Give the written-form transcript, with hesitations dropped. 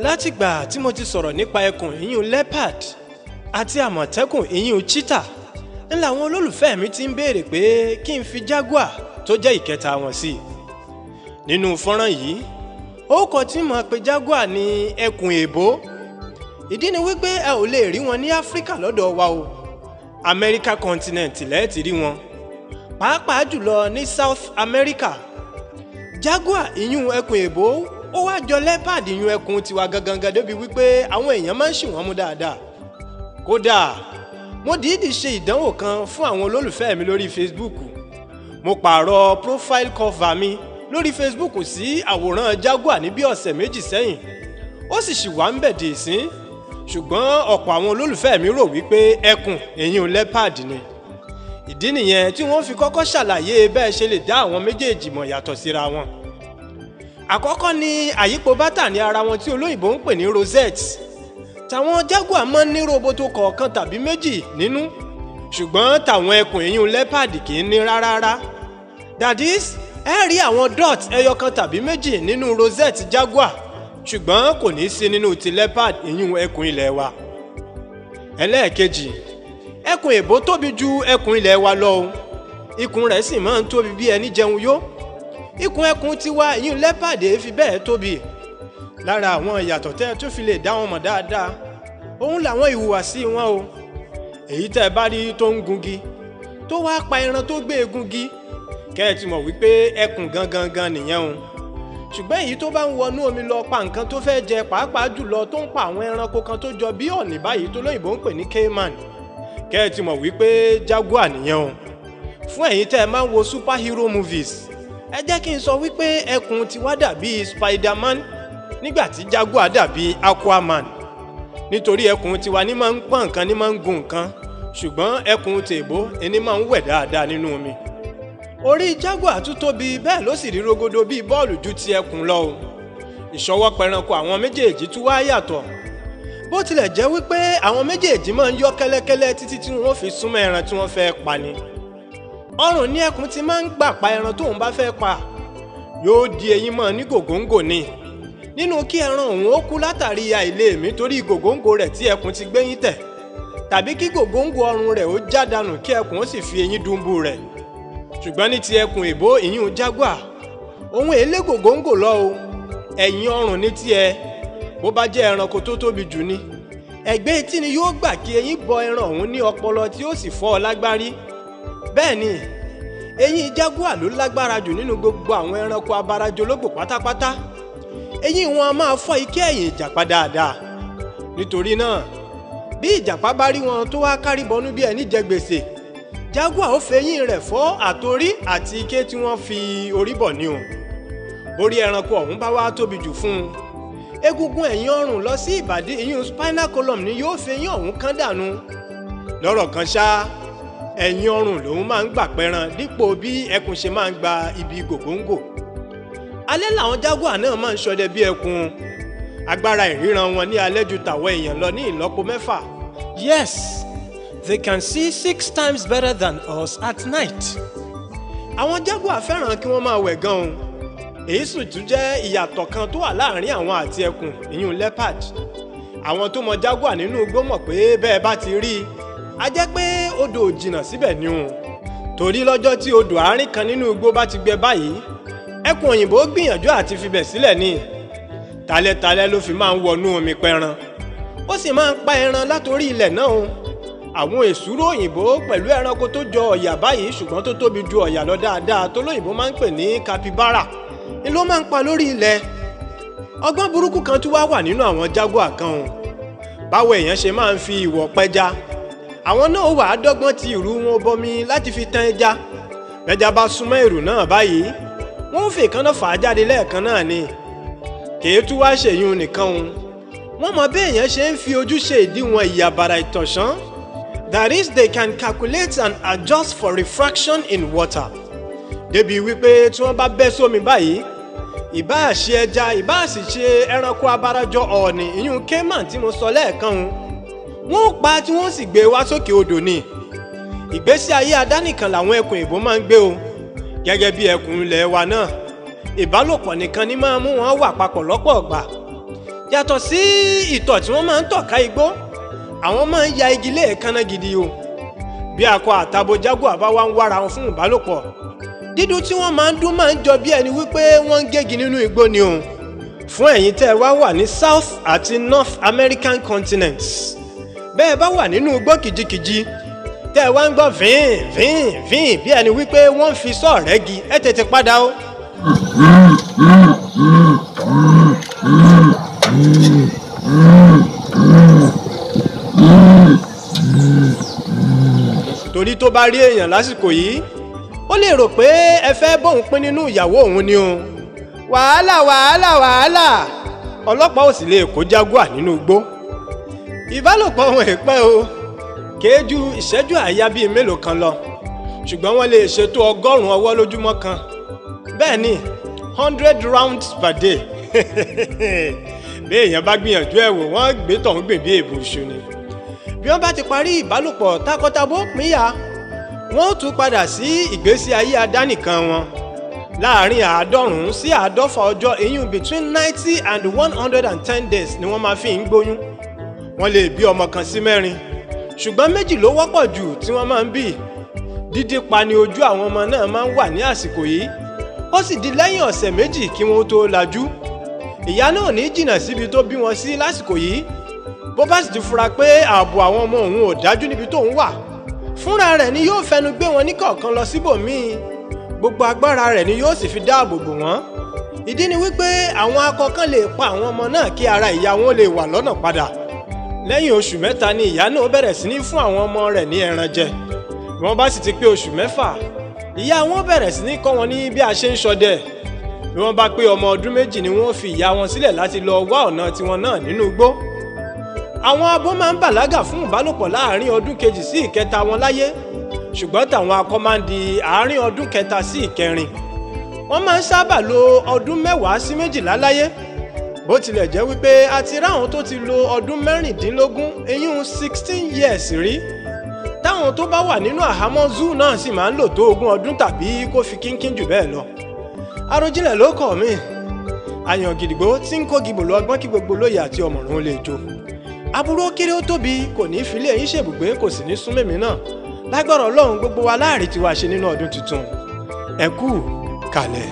Látìgbà tí mo ti sọ̀rọ̀ nípa ẹkùn, ìyún leopard, àti àmọ̀tẹ́kùn, ìyún cheetah, ń làwọn olólùfẹ́ mi ti ń béèrè pé kí n fi jaguar tó jẹ́ ìkẹta wọn sí i. Nínú fọ́nrán yìí, orúkọ tí mo pe jaguar ní ẹkùn èbó. Ìdí ni wípé ẹ ò lè rí wọn ní Áfíríkà lọ́dọ̀ wa o. Amẹ́ríkà continent lẹ́ẹ̀ ti rí wọn, pàápàá jùlọ ní South America. Jaguar, ìyún ẹkùn èbó, ó wá jọ leopard, ìyún ẹkùn tiwa gangan, débi wípé àwọn èèyàn máa ń ṣì wọ́n mú dáadáa. Kódà, mo dìídì ṣe ìdánwò kan fún àwọn olólùfẹ́ mi lórí Facebook. Mo pààrọ̀ profile cover mi lórí Facebook sí àwòrán jaguar ní bí ọ̀sẹ̀ 2 sẹ́yìn. Ó sì ṣì wà ń bẹ̀ dì sí, ṣùgbọ́n ọ̀pọ̀ àwọn olólùfẹ́ mi rò wípé ẹkùn, ìyún leopard ni. Ìdí nìyẹn tí wọ́n fi kọ́kọ́ ṣàlàyé bẹ́ẹ̀ ṣe lè dá àwọn méjèèjì mọ̀ yàtọ̀ síra wọn. Àkọ́kọ́ ni àyípo bátà ní ara wọn tí olóyìnbó ń pè ní rosette. Tàwọn jaguar máa ń ní roboto kọ̀ọ̀kan tàbí méjì nínú, ṣùgbọ́n tàwọn ẹkùn, ìyún leopard, kì í ní rárá. That is, ẹ rí àwọn dot ẹyọ kan tàbí méjì nínú rosette jaguar, ṣùgbọ́n kò ní sí nínú ti leopard, ìyún ẹkùn ilẹ̀ wa. Ẹlẹ́ẹ̀kejì, ẹkùn èbó tóbi ju ẹkùn ilẹ̀ wa lọ o. Ikùn rẹ̀ sì máa ń tóbi bí ẹni jẹun yó. Ikùn ẹkùn tiwa, ìyún leopard, fi bẹ́ẹ̀ tóbi. Lára àwọn ìyàtọ̀ tẹ́ ẹ tún fi lè dá wọn mọ̀ dáadáa, òun làwọn ìhùwàsí wọn o. Èyí tẹ́ ẹ bá rí tó ń gungi, tó wáá pa ẹran tó gbé egungi, kẹ́ ẹ ti mọ̀ wípé ẹkùn gangan gan nìyẹn o. Ṣùgbọ́n èyí tó bá ń wọnú omi lọ pa nǹkan tó fẹ́ jẹ, pàápàá jùlọ tó ń pa àwọn ẹranko kan tó jọ bí ọ̀nì báyìí tó lóyìnbó ń pè ní caiman, kẹ́ ẹ ti mọ̀ wípé jaguar nìyẹn o. Fún ẹ̀yin tẹ́ ẹ máa ń wo superhero movies, ẹ jẹ́ kí n sọ wípé ẹkùn tiwa dàbí Spiderman, nígbà tí jaguar dàbí Aquaman, nítorí ẹkùn tiwa ní máa ń pọ́n nǹkan, ní máa ń gun nǹkan, ṣùgbọ́n ẹkùn tèbó ẹni máa ń wẹ̀ dáadáa nínú omi. Orí jaguar tún tóbi, bẹ́ẹ̀ ló sì rí rogodo bíi bọ́ọ̀lù ju ti ẹkùn lọ o. Ìṣọwọ́ pẹranko àwọn méjèèjì tún wá yàtọ̀. Bó tilẹ̀ jẹ́ wípé àwọn méjèèjì máa ń yọ́ kẹ́lẹ́kẹ́lẹ́ títí tí wọ́n fi súnmọ́ ẹran tí wọ́n fẹ́ pa ni. Ọrùn ní ẹkùn ti máa ń gbà pa ẹran tóun bá fẹ́ pa. Yóò di eyín mọ́ ní gògóńgò ni. Nínú kí ẹran òun ó kú látàrí àìlèmí torí gògóńgò rẹ̀ tí ẹkùn ti gbéyín tẹ̀, tàbí kí gògóńgò ọrùn rẹ̀ ó já dànù, kí ẹkùn ó sì fi eyín dúnbú rẹ̀. Ṣùgbọ́n ní ti ẹkùn èbó, ìyún jaguar, òun èlé gògóńgò lọ o. Ẹ̀yìn ọrùn ní tiẹ̀. Bó bá jẹ́ ẹranko tó tóbi jù ni, ẹ̀gbẹ́ etí ni yóò gbà kí eyín bọ ẹran òun ní ọpọlọ, tí ó sì fọ́ ọ lágbárí. Bẹ́ẹ̀ ni eyín jaguar ló lágbára jù nínú gbogbo àwọn ẹranko abarajológbò pátápátá. Eyín wọn a máa fọ́ ike ẹ̀yìn ìjàpá dáadáa. Nítorí náà, bí ìjàpá bá rí wọn tó wá kárí bọnú bí ẹni jẹ gbèsè, jaguar ó fẹyín rẹ̀ fọ́ àtorí àti ike tí wọ́n fi orí bọ̀ ní o. Borí ẹranko ọ̀hún bá wá tóbi jù fún un, egungun ẹ̀yìn ọrùn lọ sí ìbàdí, ìyún spinal column, ni yóò fẹyín ọ̀hún kán dànù. Lọ́rọ̀ kan ṣá, ẹ̀yìn ọrùn lòun máa ń gbà pẹran dípò bí ẹkùn ṣe máa ń gba ibi gògóńgò. Alẹ́ làwọn jaguar náà máa ń ṣọdẹ bí ẹkùn. Agbára ìríran wọn ní alẹ́ ju tàwọn èèyàn lọ ní ìlọ́po 6. Yes, they can see six times better than us at night. Àwọn jaguar fẹ́ràn kí wọ́n máa wẹ̀ gan-an. Èyí sì tún jẹ́ ìyàtọ̀ kan tó wà láàrin àwọn àti ẹkùn, ìyún leopard. Àwọn tó mọ jaguar nínú igbó mọ̀ pé bẹ́ẹ̀ bá ti rí i, a jẹ́ pé odò ò jìnnà síbẹ̀ ni o, torí lọ́jọ́ tí odò àárín kan nínú igbó bá ti gbẹ báyìí, ẹkùn òyìnbó gbìyànjú àti fibẹ̀ sílẹ̀ ni. Talẹ́talẹ́ ló fi máa ń wọnú omi pẹran, ó sì máa ń pa ẹran látòrí ilẹ̀ náà o. Àwọn èsúró òyìnbó pẹ̀lú ẹranko tó jọ ọ̀yà báyìí, ṣùgbọ́n tó tóbi ju ọ̀yà lọ dáadáa, tó lóyìnbó máa ń pè ní capybara, ni ló máa ń pa lórí ilẹ̀. Ọgbọ́n burúkú kan tún wá wà nínú àwọn jaguar kan o. Báwo èèyàn ṣe máa ń fi ìwọ̀ pẹja, àwọn náà wà á dọ́gbọ́n ti ìrù wọn bọmi láti fi tan ẹja. Bẹ́ja bá súnmọ́ ìrù náà báyìí, wọ́n ń fi ìkànnà fà á jáde lẹ́ẹ̀kan náà ni. Kèé tún wá ṣèyún nìkan o, wọ́n mọ bí èèyàn ṣe ń fi ojú ṣe ìdíwọ̀n ìyàbàrà ìtọ̀sán. That is, they can calculate and adjust for refraction in water, débi wípé tí wọ́n bá bẹ́ sómi báyìí, ìbáà ṣe ẹja, ìbáà sì ṣe ẹranko abarajọ ọ̀ọ̀nì, ìyún caiman tí mo sọ lẹ́ẹ̀kan o, wọ́n pa tí wọ́n sì gbé wá sókè odò ni. Ìgbésí ayé adánìkan làwọn ẹkùn ìbò máa ń gbé o, gẹ́gẹ́ bí ẹkùn ilẹ̀ wa náà. Ìbálòpọ̀ nìkan ni máa mú wọn wà papọ̀ lọ́pọ̀ ọ̀gbà. Yàtọ̀ sí ìtọ̀ tí wọ́n máa ń tọ̀ ká igbó, àwọn máa ń ya igi léèkánná gidi o. Bí akọ àtabo jaguar bá wá ń wára wọn fún ìbálòpọ̀, dídún tí wọ́n máa ń dún máa ń jọ bí ẹni wípé wọ́n ń gégi nínú igbó ni o. Fún ẹ̀yin tẹ́ ẹ wá wà ní South àti North American continents, bẹ́ẹ̀ bá wà nínú igbó kìjikìji, tẹ́ ẹ wá ń gbọ́ fín fín fín bí ẹni wípé wọ́n ń fi sọ́ọ̀rẹ́gi, ẹ tètè padà o. Torí tó bá rí èèyàn lásìkò yìí, ó lè rò pé ẹ fẹ́ bóun pín nínú ìyàwó òun ni o. Wàhálà, wàhálà, wàhálà! Ọlọ́pàá ò sì lè kó jaguar nínú igbó. Ìbálòpọ̀ wọn è pẹ́ o, kééjú ìṣẹ́jú àáyá bíi mélòó kan lọ, ṣùgbọ́n wọ́n lè ṣètò 100 ọwọ́ lójúmọ́ kan. Bẹ́ẹ̀ ni, 100 rounds per day. Bí èèyàn bá gbìyànjú ẹ̀ wò, wọ́n gbé tọ̀hún gbìn bí èbù iṣu ni. Bí wọ́n bá ti parí ìbálòpọ̀, takọtabo pínyà, wọ́n ó tún padà sí ìgbésí ayé adánìkan wọn. Láàárín 90 sí 50 ọjọ́, ìyún between 90 and 110 days, ni wọ́n máa fi ń gbóyún. Wọ́n lè bí ọmọ kan sí mẹ́rin, ṣùgbọ́n méjì ló wọ́pọ̀ jù tí wọ́n máa ń bí. Dídí pa ni ojú àwọn ọmọ náà máa ń wà ní àsìkò yìí, ó sì di lẹ́yìn ọ̀sẹ̀ 2 kí wọ́n tó lajú. Ìyá náà ní jìnnà síbi tó bí wọn sí lásìkò yìí. Bó bá sì ti fura pé ààbò àwọn ọmọ òun ò dájú níbi tó ń wà, fúnra rẹ̀ ni yóò fẹnu gbé wọn ní kọ̀ọ̀kan lọ síbòmíì. Gbogbo agbára rẹ̀ ni yóò sì fi dáàbò bò wọ́n. Ìdí ni wípé àwọn akọ kan lè pa àwọn ọmọ náà kí ara ìyá wọn lè wà lọ́nà padà. Lẹ́yìn oṣù 3 ni ìyá náà bẹ̀rẹ̀ sí ní fún àwọn ọmọ rẹ̀ ní ẹran jẹ. Bí wọ́n bá sì ti pé oṣù 6, ìyá wọn bẹ̀rẹ̀ sí ní kọ́ wọn ní bí a ṣe ń ṣọdẹ. Bí wọ́n bá pé ọmọ ọdún 2 ni wọ́n fi ìyá wọn sílẹ̀ láti lọ wá ọ̀nà tiwọn náà nínú igbó. Àwọn abo máa ń bàlágà fún ìbálòpọ̀ láàárín ọdún 2 sí 3 wọn láyé, ṣùgbọ́n tàwọn akọ máa ń di àárín ọdún 3 sí 4. Wọ́n máa ń sábà lo ọdún 10 sí 12 láyé, bó tilẹ̀ jẹ́ wípé a ti ráwọn tó ti lo ọdún 16, eyín 16 years rí. Táwọn tó bá wà nínú àhámọ́ zoo náà sì máa ń lò tó 20 ọdún tàbí kó fi kínkín jù bẹ́ẹ̀ lọ. Àròjinlẹ̀ ló kọ̀ mí, àyàn gidigbo tí ń kó gibò lọ ọgbọ́n kí gbogbo lóye àti ọ̀mọ̀ràn lè jó. Aburú ó kéré ó tóbi kò ní í filé yín ṣèbùgbé, kò sì ní sún mèmí náà. Lágbára Ọlọ́run, gbogbo wa láàrin tiwa ṣe nínú ọdún tuntun. Ẹ kú kalẹ̀.